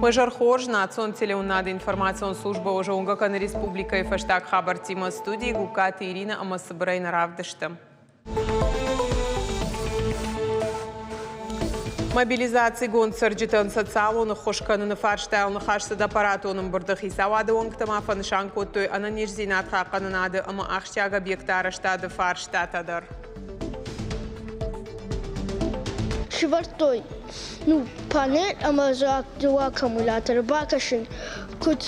Уӕ зӕр хорз, национ телеуынынады информацион службӕ уӕ зонгӕ кӕны республикӕйы фӕстаг хабӕрттимӕ студийы Гугкаты Иринӕ ӕмӕ цыбырӕй нӕ равдысты. Мобилизацигонд цӕрджытӕн социалон ӕххуыс кӕныны фарстайыл ныхас цыд аппаратон ӕмбырды. Хицауады уӕнгтӕ ма фӕнысан кодтой ӕнӕниздзинад хъахъхъӕнынады ӕмӕ ахсджиаг объекты арӕзтады фарстатӕ дӕр. Сывӕрдтой ну, панель ӕмӕ дзы дыууӕ аккумуляторы бакӕсын, куыд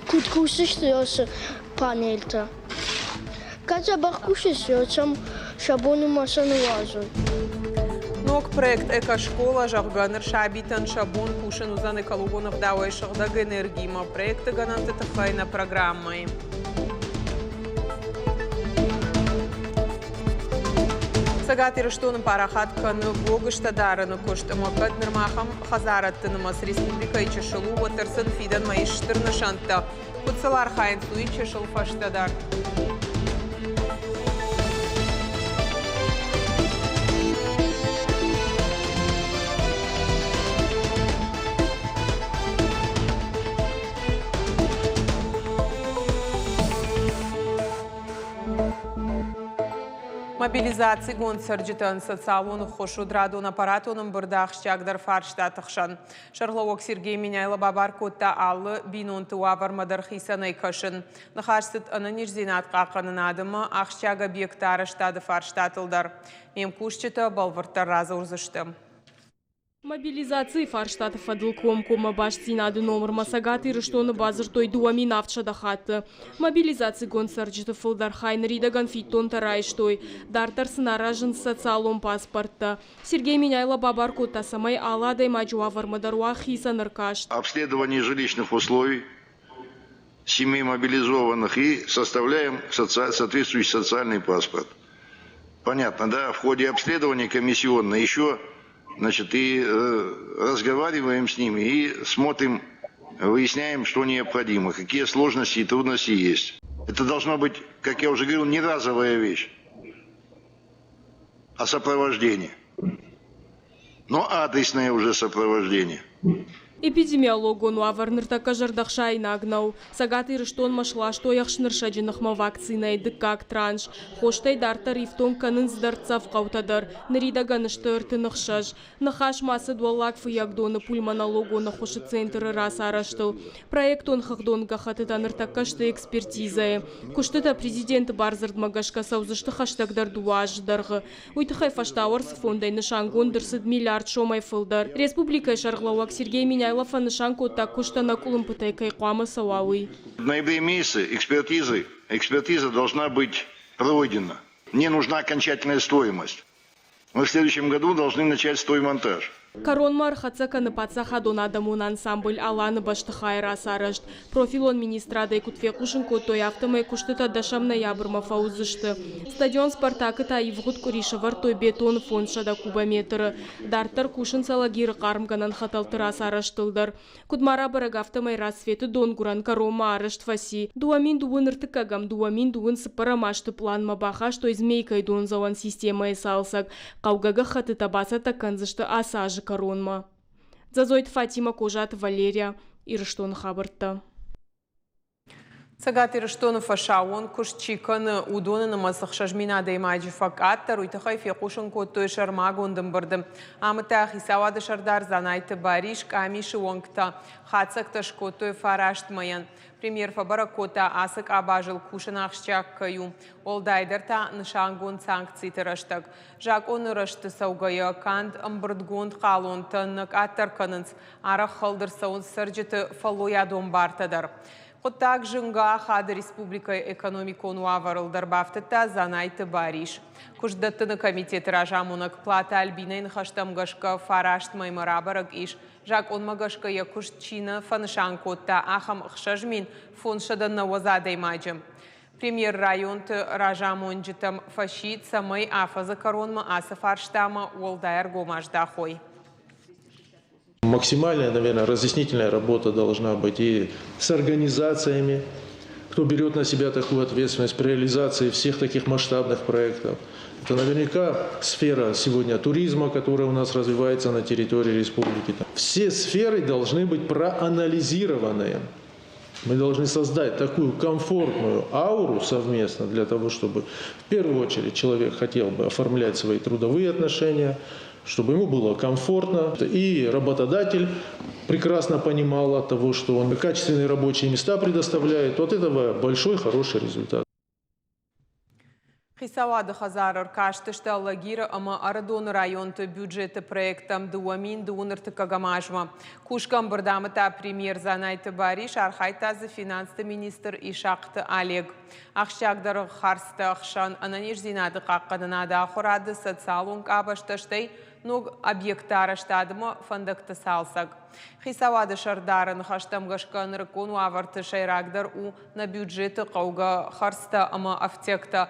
куыд кусдзысты ацы панельтӕ. Кӕд дзӕбӕх кусыс, уӕд сӕм сӕ бон у ма сӕ ныуадзой. Ног проект «Экошкола», зӕгъгӕ, ныр сабитӕн сӕ бон кусын уыдзӕн экологон ӕгъдауӕй сыгъдӕг энергиимӕ проекты гӕнӕнты тыххӕй нӕ программӕйы. Цӕгат Ирыстоны парахат кӕны гогызтӕ дарыны куыст ӕмӕ кӕд нырма ахӕм хӕдзарӕдты нымӕц республикӕйы чысыл у, уӕддӕр сын фидӕнмӕ ис стыр нысӕнттӕ. Куыд сыл архайынц, уый чысыл фӕстӕдӕр. Мобилизацигонд цӕрджытӕн социалон ӕххуыс уыд радон аппаратон ӕмбырды ахсджиагдӕр фарстаты хсӕн. Сӕргълӕууӕг Сергей Меняйло бабар кодта алы бинонты уавӕрмӕ дӕр хицӕнӕй кӕсын. Ныхас цыд ӕнӕниздзинад хъахъхъӕнынады ӕмӕ ахсджиаг объектты арӕзтады фарстатыл дӕр. Ме мкусджытӕ бӕлвырддӕр радзурдзысты. Мобилизацийы фарстаты фӕдыл комкоммӕ бастдзинады номырмӕ Цӕгат Ирыстоны бадзырдтой 2700 хатты. Мобилизацигонд цӕрджыты фылдӕр хай ныридӕгӕн фиддонтӕ райстой. Дарддӕр сын аразынц социалон паспорттӕ. Сергей Меняйло бабар кодта, цӕмӕй алы адӕймаджы уавӕрмӕ дӕр уа хицӕн ӕркаст. Обследование жилищных условий семей мобилизованных и составляем соответствующий социальный паспорт. Понятно, да? В ходе обследования комиссионно еще значит, и разговариваем с ними, и смотрим, выясняем, что необходимо, какие сложности и трудности есть. Это должно быть, как я уже говорил, не разовая вещь, а сопровождение. Но адресное уже сопровождение. Эпидемиологон уавӕр ныртӕккӕ зӕрдӕхсаинаг нӕу. Цӕгат Ирыстонмӕ сластой ӕхснырсӕджы ныхмӕ вакцинӕйы дыккаг транш. Хостӕй дарддӕр ифтонг кӕнынц дӕрддзӕф хъӕутӕ дӕр. Ныридӕгӕн сты 36. Ныхас ма цыд Уӕллаг Фыййагдоны пульмонологон ӕххуысы центры рацарӕзтыл. Проектон хыгъдон гӕххӕттытӕ ныртӕккӕ сты экспертизӕйы. Куыстытӕ президенты бардзырдмӕ гӕсгӕ цӕудзысты хӕстӕгдӕр дыууӕ азы дӕргъы. Уый тыххӕй фӕстауӕрцы фондӕй нысангонд ӕрцыд миллиард сомӕй фылдӕр. Республикӕйы сӕргълӕууӕг Сергей Меняйло фӕнысан кодта, куыст ӕнӕкъуылымпытӕй кӕй хъуамӕ цӕуа, уый. В ноябре месяце экспертизы, экспертиза должна быть пройдена. Мне нужна окончательная стоимость. Мы в следующем году должны начать строймонтаж. Кӕронмӕ ӕрхӕццӕ кӕны паддзахадон адӕмон ансамбль «Алан-ы» бӕстыхайы рацарӕзт. Профилон министрадӕй куыд фехъусын кодтой, афтӕмӕй куыстытӕ дӕсӕм ноябрмӕ фӕуыдзысты. Стадион «Спартак»-ы та ивгъуыд къуыри сӕвӕрдтой бетоны 500 кубометры. Дарддӕр кусынц Алагиры хъармгӕнӕн хӕтӕлты рацарӕзтыл дӕр. Куыд ма рабӕрӕг, афтӕмӕй Рассветы донгуырӕн кӕронмӕ арӕзт фӕци. 2021 2024 азты пъланмӕ бахастой Змейкӕйы дондзӕуӕн системӕйы цалцӕг. Хъӕугӕ гӕххӕттытӕ бацӕттӕ кӕндзысты ацы азы кӕронмӕ. Дзӕдзойты Фатимӕ, Козаты Валерия, Ирыстоны хабӕрттӕ. Цӕгат Ирыстоны фӕсаууон куыст чи кӕны, уыдоны нымӕц 6000 адӕймаджы фӕкъаддӕр, уый тыххӕй фехъусын кодтой сӕрмагонд ӕмбырды. Амыдта хицауады сӕрдар Дзанайты Барис къамисы уӕнгтӕ хатдзӕгтӕ скодтой фараст мӕйӕн. Премьер фӕбӕрӕг кодта, ацы къабазыл кусын ахсджиаг кӕй у, уӕлдайдӕр та нысангонд санкциты рӕстӕг. Закъоны рӕзты цӕугӕйӕ канд ӕмбырдгонд хъалонтӕ нӕ къаддӕр кӕнынц, арӕх хӕлд ӕрцӕуынц цӕрджыты фӕллойадон бартӕ дӕр. Хъуыддаг зынгӕ ахады республикӕйы экономикон уавӕрыл дӕр, бафтыдта Дзанайты Барис. Куыстдӕттыны комитеты разамонӕг Платы Альбинӕйы ныхӕстӕм гӕсгӕ фараст мӕймӕ рабӕрӕг ис, закъонмӕ гӕсгӕ йӕ куыст чи нӕ фӕнысан кодта, ахӕм 6590 адӕймаджы. Премьер районты разамонджытӕм фӕсидт, цӕмӕй афӕдзы кӕронмӕ ацы фарстамӕ уӕлдай ӕргом аздахой. Максимальная, наверное, разъяснительная работа должна быть и с организациями, кто берет на себя такую ответственность при реализации всех таких масштабных проектов. Это наверняка сфера сегодня туризма, которая у нас развивается на территории республики. Все сферы должны быть проанализированы. Мы должны создать такую комфортную ауру совместно для того, чтобы в первую очередь человек хотел бы оформлять свои трудовые отношения, чтобы ему было комфортно. И работодатель прекрасно понимал от того, что он качественные рабочие места предоставляет. Вот этого большой хороший результат. Хицауады хӕдзары ӕркастысты Алагиры ӕмӕ Ӕрыдоны районты бюджеты проекттӕм 2031 азмӕ. Кусгӕ ӕмбырд амыдта премьер Дзанайты Барис, архайдта дзы финансты министр Исахъты Олег. Ахсджиагдӕр хӕрдзты ӕхсӕн ӕнӕниздзинады хъахъхъӕнынады, ахуырады, социалон къабӕзтӕ, стӕй ног объектты арӕзтадмӕ фӕндӕгты цалцӕг. Хицауады сӕрдары ныхӕстӕм гӕсгӕ нырыккон уавӕрты сӕйрагдӕр у нӕ бюджеты хъӕугӕ хӕрдзтӕ ӕмӕ ӕфтиӕгтӕ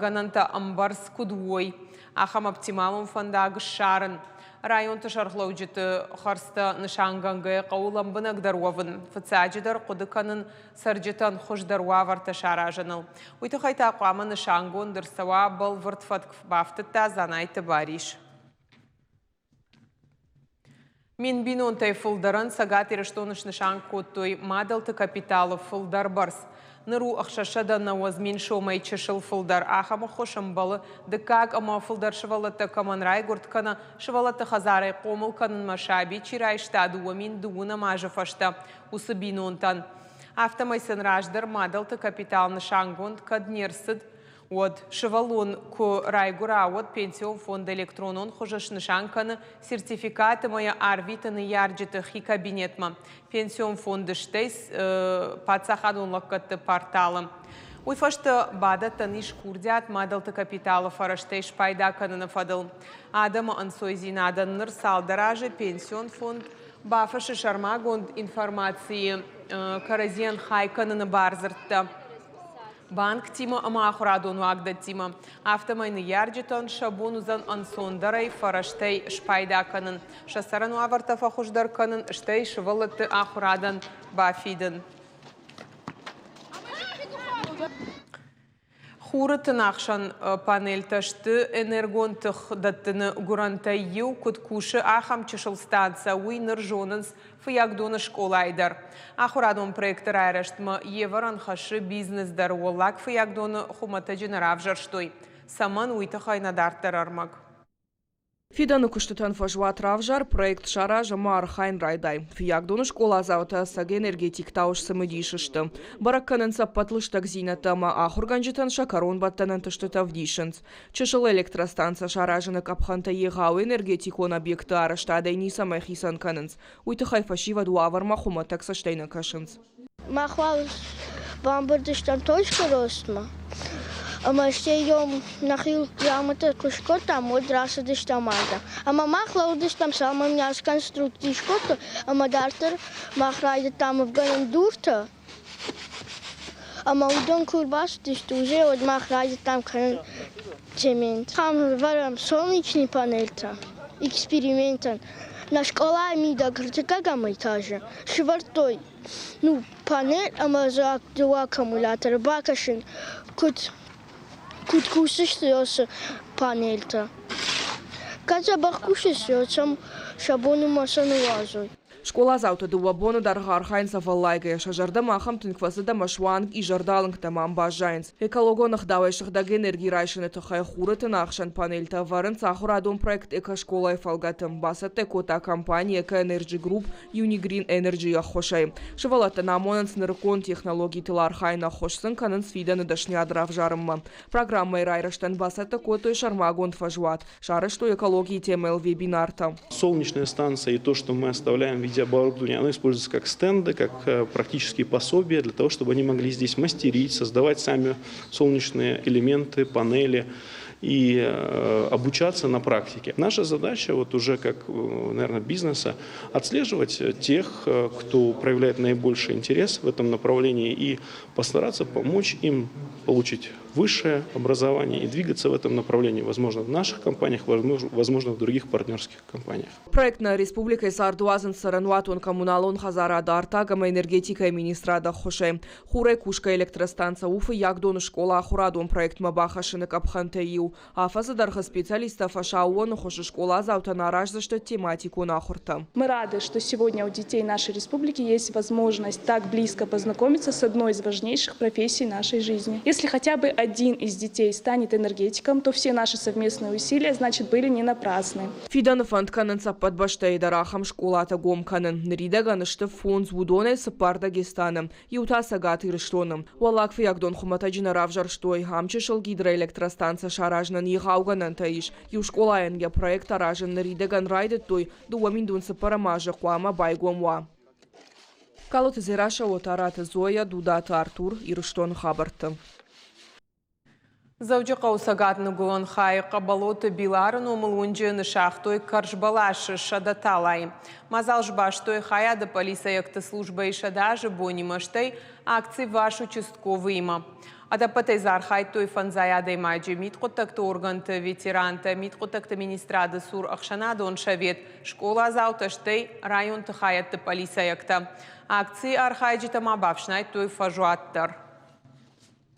гӕнӕнтӕ ӕмбӕрц куыд уой, ахӕм оптималон фӕндаг ссарын. Районты сӕргълӕуджыты хӕрдзтӕ нысангӕнгӕйӕ хъӕуы лӕмбынӕгдӕр уӕвын, фыццаджыдӕр хъуыды кӕнын цӕрджытӕн хуыздӕр уавӕртӕ саразыныл. Уый тыххӕй та хъуамӕ нысангонд ӕрцӕуа бӕлвырд фӕтк, бафтыдта Дзанайты Барис. Мин бинонтӕй фылдӕрӕн Цӕгат Ирыстоны снысан кодтой мадӕлты капиталы фылдӕр бӕрц. Ныр у 690 000 сомӕй чысыл фылдӕр. Ахӕм ӕххуыс ӕмбӕлы дыккаг ӕмӕ фылдӕр сывӕллӕттӕ кӕмӕн райгуырд кӕнӕ сывӕллӕтты хӕдзарӕй хъомыл кӕнынмӕ саби чи райста 2020 азы фӕстӕ, уыцы бинонтӕн. Афтӕмӕй сын раздӕр мадӕлты капитал нысангонд кӕд не рцыд, Уӕд, сывӕллон куы райгуыра, уӕд пенсион фонд электронон хуызы снысан кӕны сертификат ӕмӕ йӕ арвиты ныййарджыты хи кабинетмӕ, пенсион фонды, стӕй паддзахадон лӕггӕдты порталы. Уый фӕстӕ бадӕттӕн ис курдиат мадӕлты капиталы фӕрӕзтӕй спайда кӕныны фӕдыл. Адӕмы ӕнцойдзинадӕн ныр цалдӕр азы пенсион фонд бафыссы сӕрмагонд информацийы кӕрӕдзийӕн хай кӕныны бардзырдтӕ. банктимӕ ӕмӕ ахуырадон уагдӕттимӕ. Афтӕмӕй ныййарджытӕн сӕ бон уыдзӕн ӕнцондӕрӕй фӕрӕзтӕй спайда кӕнын, сӕ цӕрӕн уавӕртӕ фӕхуыздӕр кӕнын, стӕй сывӕллӕтты ахуырадӕн бафидын. Хуры тынахсӕн панельтӕ сты энергон тых дӕттыны гуырӕнтӕй иу, куыд кусы, ахӕм чысыл станцӕ, уый ныр зонынц Фыййагдоны скъолайы дӕр. Ахуырадон проекты райрӕзтмӕ йе вӕрӕн хӕссы бизнес дӕр. Уӕллаг Фыййагдоны хуымӕтӕджы нӕ равзӕрстой. Цӕмӕн, уый тыххӕй нӕ дарддӕр ӕрмӕг. Фидӕны куыстытӕн фӕзуат равзар, проект сараз ӕмӕ архайын райдай. Фыййагдоны скъоладзаутӕ ӕцӕг энергетиктау сцымыдис сты. Бӕрӕг кӕнынц ӕппӕт лыстӕгдзинӕдтӕ ӕмӕ ахуыргӕнджытӕн сӕ кӕронбӕттӕн ӕнтыстытӕ ӕвдисынц. Чысыл электростанцӕ саразыны къӕпхӕнтӕ егъау энергетикон объектты арӕзтадӕй ницӕмӕй хицӕн кӕнынц. Уый тыххӕй фӕсивӕд уавӕрмӕ хуымӕтӕг цӕстӕй нӕ кӕсынц. Мах уал бамбырд стӕм точка ростмӕ, ӕмӕ стӕй йом нӕхи грамотӕ куы скодтам, уӕд рацыдыстӕм ардӕм. Ӕмӕ мах лӕудыстӕм, цалынмӕ нӕ сконструкци скодтой, ӕмӕ дарддӕр мах райдыдтам ӕвгӕнын дуртӕ. Ӕмӕ уыдон куы ӕрбацыдысты уже, уӕд мах райдыдтам кӕнын цемент. Ам ӕвӕрӕм солнечный панельтӕ экспериментӕн. Нӕ скъолайы мидӕг ӕртыккӕгӕм этажы сӕвӕрдтой ну, панель ӕмӕ дзы дыууӕ аккумуляторы бакӕсын, куыд, куыд кусдзысты ацы панельтӕ. Кӕд дзӕбӕх кусынц, уӕд сӕм сӕ бон уымӕ сӕ ныууадзой. Скъоладзаутӕ дыууӕ боны дӕргъы архайынц ӕвӕллайгӕйӕ, сӕ зӕрдӕмӕ ахӕм тынг фӕцыд ӕмӕ суанг изӕрдалынгтӕм ам баззайынц. Экологон ӕгъдауӕй сыгъдӕг энерги райсыны тыххӕй хуры тынахсӕн панельтӕ ӕвӕрынц ахуырадон проект Экошкола-йы фӕлгӕты, бацӕттӕ кодта компани Экоэнерджи Групп Unigreen Energy-йы ӕххуысӕй. Сывӕллӕттӕн амонынц нырыккон технологитыл архайын, ӕххуыс сын кӕнынц фидӕны дӕсныйад равзарынмӕ. Программӕйы райрӕзтӕн бацӕттӕ кодтой сӕрмагонд фӕзуат. Сарӕзтой экологийы темӕйыл вебинартӕ. Солнечная станция и то, что мы оставляем в виде оборудования, оно используется как стенды, как практические пособия для того, чтобы они могли здесь мастерить, создавать сами солнечные элементы, панели и обучаться на практике. Наша задача вот уже как, наверное, бизнеса отслеживать тех, кто проявляет наибольший интерес в этом направлении и постараться помочь им получить высшее образование и двигаться в этом направлении, возможно, в наших компаниях, возможно, в других партнерских компаниях. Проект нӕ республикӕйы царды уадзынц цӕрӕнуатон-коммуналон хӕдзарады, артаг ӕмӕ энергетикӕйы министрады ӕххуысӕй. Хурӕй кусгӕ электростанцӕ у Фыййагдоны скъола ахуырадон проектмӕ бахӕссыны къӕпхӕнтӕй иу. у. Афӕдзы дӕргъы специалисттӕ фӕсаууоны хуызы скъоладзаутӕн араздзысты тематикон ахуыртӕ. Мы рады, что сегодня у детей нашей республики есть возможность так близко познакомиться с одной из важнейших профессий нашей жизни. Если хотя бы один из детей станет энергетиком, то все наши совместные усилия, значит, были не напрасны. Фидӕны фӕнд кӕнынц ӕппӕт бӕстӕйы дӕр ахӕм скъолатӕ гом кӕнын. Ныридӕгӕн сты фондз, уыдонӕй цыппар Дагестаны, иу та Цӕгат Ирыстоны. Уӕллаг Фыййагдон хуымӕтӕджы нӕ равзӕрстой. Ам чысыл гидроэлектростанцӕ саразынӕн егъау гӕнӕнтӕ ис. Иу скъолайӕн йӕ проект аразын ныридӕгӕн райдыдтой, 2009 азы хъуамӕ байгом уа. Калоты Дзерассӕ, Отараты Зоя, Дудаты Артур, Ирыстоны хабӕртты. Дзӕуджыхъӕуы цӕгат-ныгуылӕн хайы Хъӕбӕлоты Билары номыл уынджы ныссагътой кӕрзбӕласы 100 талайы. Мадзал сбастой хайады пъӕлицӕйӕгты службӕйы 100 азы бонимӕ, стӕй акци «Ваш участковый-имӕ». Ӕдӕппӕтӕй дзы архайдтой фӕндзай адӕймаджы, мидхъуыддӕгты органты ветерантӕ, мидхъуыддӕгты министрады цур ӕхсӕнадон совет, скъоладзаутӕ, стӕй районты хайӕдты пъӕлицӕйӕгтӕ. Акцийы архайджытӕ ма бафснайдтой фӕзуат дӕр.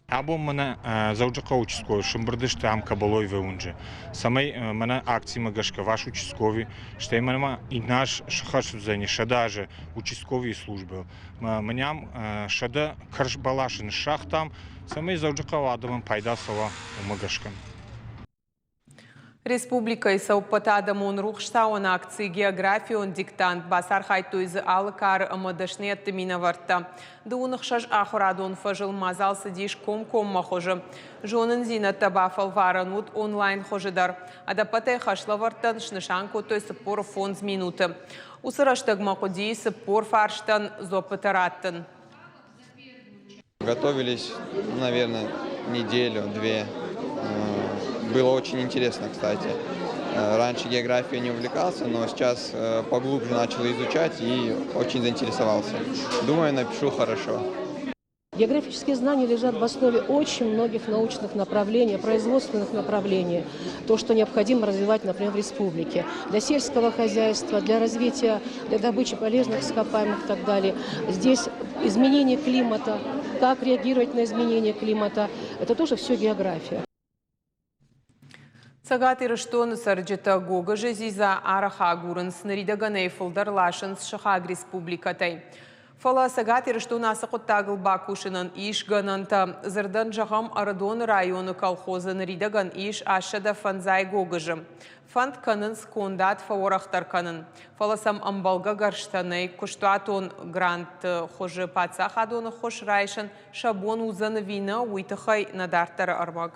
Абон мӕнӕ Дзӕуджыхъӕуы участковый сӕмбырд сты ам Кабалоевы уынджы, цӕмӕй мӕнӕ акцимӕ гӕсгӕ ваш участковый, стӕй мӕнӕ ма иннӕ аз сыххӕст уыдзӕни 100 азы участковыйы службӕйыл. Мӕнӕ ам 100 кӕрз бӕласы ныссагътам, цӕмӕй Дзӕуджыхъӕуы адӕмӕн пайда цӕуа, уымӕ гӕсгӕ. Республикӕйы цӕуы ӕппӕтадӕмон рухстауӕн акци «Географион диктант». Бацархайдтой дзы алы кары ӕмӕ дӕсныйӕдты минӕвӕрттӕ. 26 ахуырадон фӕзыл мадзал цыдис комкоммӕ хуызы. Зонындзинӕдтӕ бафӕлварӕн уыд онлайн хуызы дӕр. Ӕдӕппӕтӕй хӕслӕвӕрдтӕн снысан кодтой 45 минуты. Уыцы рӕстӕгмӕ хъуыди 40 фарстӕн дзуӕппытӕ раттын. Готовились, наверное, неделю-две. Было очень интересно, кстати. Раньше географией не увлекался, но сейчас поглубже начал изучать и очень заинтересовался. Думаю, напишу хорошо. Географические знания лежат в основе очень многих научных направлений, производственных направлений. То, что необходимо развивать, например, в республике. Для сельского хозяйства, для развития, для добычи полезных ископаемых и так далее. Здесь изменение климата, как реагировать на изменение климата, это тоже все география. Цӕгат Ирыстоны цӕрджытӕ гогызы дзидза арӕх агурынц, ныридӕгӕн ӕй фылдӕр ласынц сыхаг республикӕтӕй. Фӕлӕ Цӕгат Ирыстоны ацы хъуыддагыл бакусынӕн ис гӕнӕнтӕ. Дзырдӕн зӕгъӕм, Ӕрыдоны районы колхозы ныридӕгӕн ис 850 гогызы. Фӕнд кӕнынц кондад фӕуӕрӕхдӕр кӕнын. Фӕлӕ сӕм ӕмбӕлгӕ гӕрзтӕ нӕй. Куыстуатон грантты хуызы паддзахадон ӕххуыс райсын сӕ бон уыдзӕн ӕви нӕ, уый тыххӕй нӕ дарддӕры ӕрмӕг.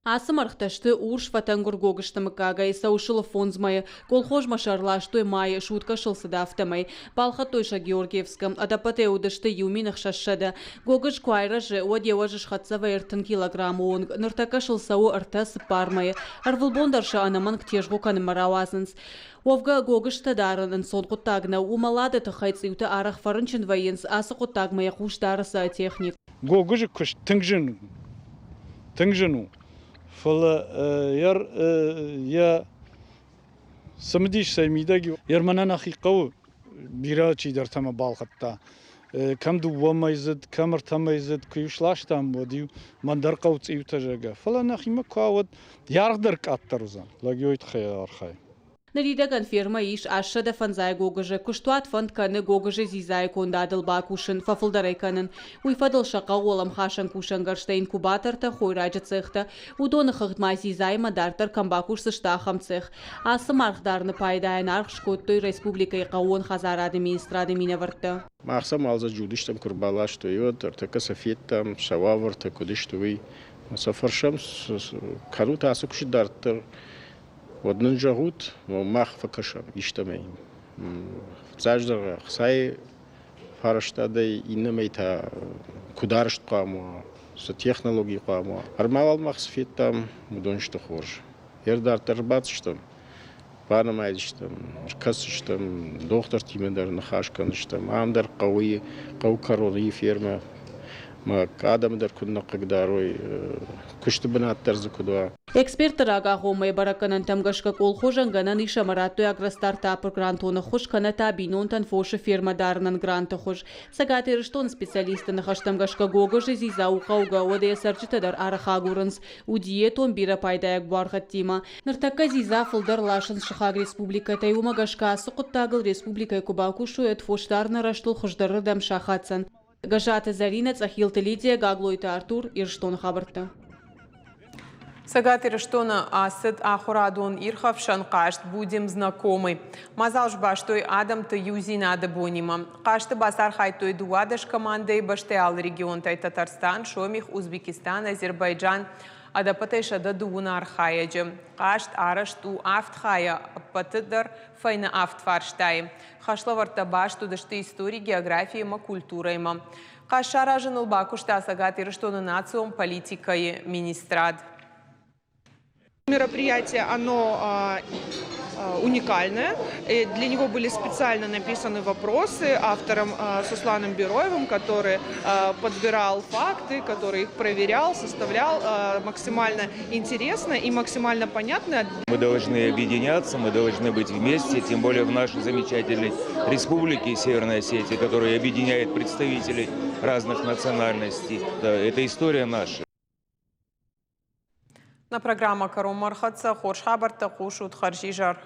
Ацы мӕргътӕ сты урс фӕтӕнгуыр гогызты мыггагӕй, цӕуы сыл фондз мӕйы. Колхозмӕ сӕ ӕрластой майы, суткӕ сыл цыд, афтӕмӕй. Балхӕдтой сӕ Георгиевскы. Ӕдӕппӕтӕй уыдысты 1600. Гогыз куы айрӕзы, уӕд йӕ уӕз схӕццӕ вӕййы 30 килограммы онг. Ныртӕккӕ сыл цӕуы ӕртӕ-цыппар мӕйы. Ӕрвылбон дӕр сӕ ӕнӕмӕнг тезгъо кӕнынмӕ рауадзынц. Уӕвгӕ, гогызтӕ дарын ӕнцон хъуыддаг нӕу. Уымӕлады тыххӕй цъиутӕ арӕх фӕрынчын вӕййынц, ацы хъуыддагмӕ йӕ хъус дары зоотехник. Гогызы куыст тынг зын у, тынг зын у, фӕлӕ йӕ цымыдис цӕй мидӕг и, мӕнӕ нӕхи хъӕуы бирӕ чидӕртӕ мӕ балхӕдта. Кӕм дыууӕмӕйдзыд, кӕм ӕртӕмӕйдзыд, куы-иу сластам, уӕд-иу мӕн дӕр хъӕуы цъиутӕ, зӕгъгӕ. Фӕлӕ нӕхимӕ куы уа, уӕд йӕ аргъ дӕр къаддӕр уыдзӕн. Лӕг йой тыххӕй архайы. Ныридӕгӕн фермӕйы ис 850 гогызы. Куыстуат фӕнд кӕны гогызы дзидзайы кондадыл бакусын, фӕфылдӕр ӕй кӕнын. Уый фӕдыл сӕ хъӕуы уӕлӕмхасӕн кусӕнгӕрзтӕ, инкубатортӕ, хойраджы цехтӕ. Уыдоны хыгъд ма дзидзаимӕ дарддӕр кӕм бакусдзысты, ахӕм цех. Ацы маргъ дарыны пайдайӕн аргъ скодтой республикӕйы хъӕууон хӕдзарады министрады минӕвӕрттӕ. Мах сӕм уалдзӕджы уыдыстӕм, куы ӕрбаластой, уӕд ӕртӕккӕ сӕ федтам, сӕ уавӕртӕ куыд сты, уый. Сӕ фӕрсӕм, кӕнут ацы куыст дарддӕр, Уӕд нын зӕгъут, мах фӕкӕсӕм истӕмӕй. Фыццаджыдӕр ӕхцайы фарстадӕй, иннӕмӕй та куыд арӕзт хъуамӕ уа, цы технологи хъуамӕ уа. Ӕрмӕуал мах цы федтам, уыдон сты хорз. Йе дарддӕр ӕрбацыдыстӕм, банымайдзыстӕм, ӕркӕсдзыстӕм, дохтыртимӕ дӕр ныхас кӕндзыстӕм. Ам дӕр хъӕуы, хъӕуы кӕрон и фермӕ. Ӕмӕ адӕмы дӕр куыд нӕ хъыгдарой, куысты бынат дӕр дзы куыд уа. Экспертты рагагъоммӕйы бӕрӕггӕнӕнтӕм гӕсгӕ колхозӕн гӕнӕн ис ӕмӕ радтой Агростартап-ы грантон ӕххуыс кӕнӕ та бинонтӕн фосы фермӕ дарынӕн гранты хуыз. Цӕгат Ирыстоны специалистты ныхӕстӕм гӕсгӕ гогызы дзидза у хъӕугӕ, уӕдӕ йӕ цӕрджытӕ дӕр арӕх агурынц. У диетон, бирӕ пайдайаг буаргъӕдтимӕ. Ныртӕккӕ дзидза фылдӕр ласынц сыхаг республикӕтӕй, уымӕ гӕсгӕ ацы хъуыддагыл республикӕйы куы бакусой, уӕд фосдарыны рӕзтыл хуыздӕрырдӕм сахаддзӕн. Гӕззаты Зӕринӕ, Цъӕхилты Лидия, Гаглойты Артур, Ирыстоны хабӕрттӕ. Цӕгат Ирыстоны ацыд ахуырадон ирхӕфсӕн хъазт «Будем знакомы». Мадзал сбастой адӕмты иудзинады бонимӕ. Хъазты бацархайдтой 12 командӕйы бӕстӕйы алы регионтӕй Татарстан, Сомих, Узбекистан, Азербайджан, ӕдӕппӕтӕй 130 архайӕджы. Хъазт арӕзт у авд хайӕ, ӕппӕты дӕр фӕйнӕ авд фарстайы. Хӕслӕвӕрдтӕ баст уыдысты истори, географи ӕмӕ культурӕимӕ. Хъазт саразыныл бакуыста Цӕгат Ирыстоны национ политикӕйы министрад. Мероприятие, оно уникальное. И для него были специально написаны вопросы автором Сусланом Бероевым, который подбирал факты, который их проверял, составлял максимально интересно и максимально понятно. Мы должны объединяться, мы должны быть вместе, тем более в нашей замечательной республике Северная Осетия, которая объединяет представителей разных национальностей. Да, это история наша. Нӕ программӕ кӕронмӕ ӕрхӕццӕ. Хорз хабӕрттӕ хъусут хӕрзизӕр.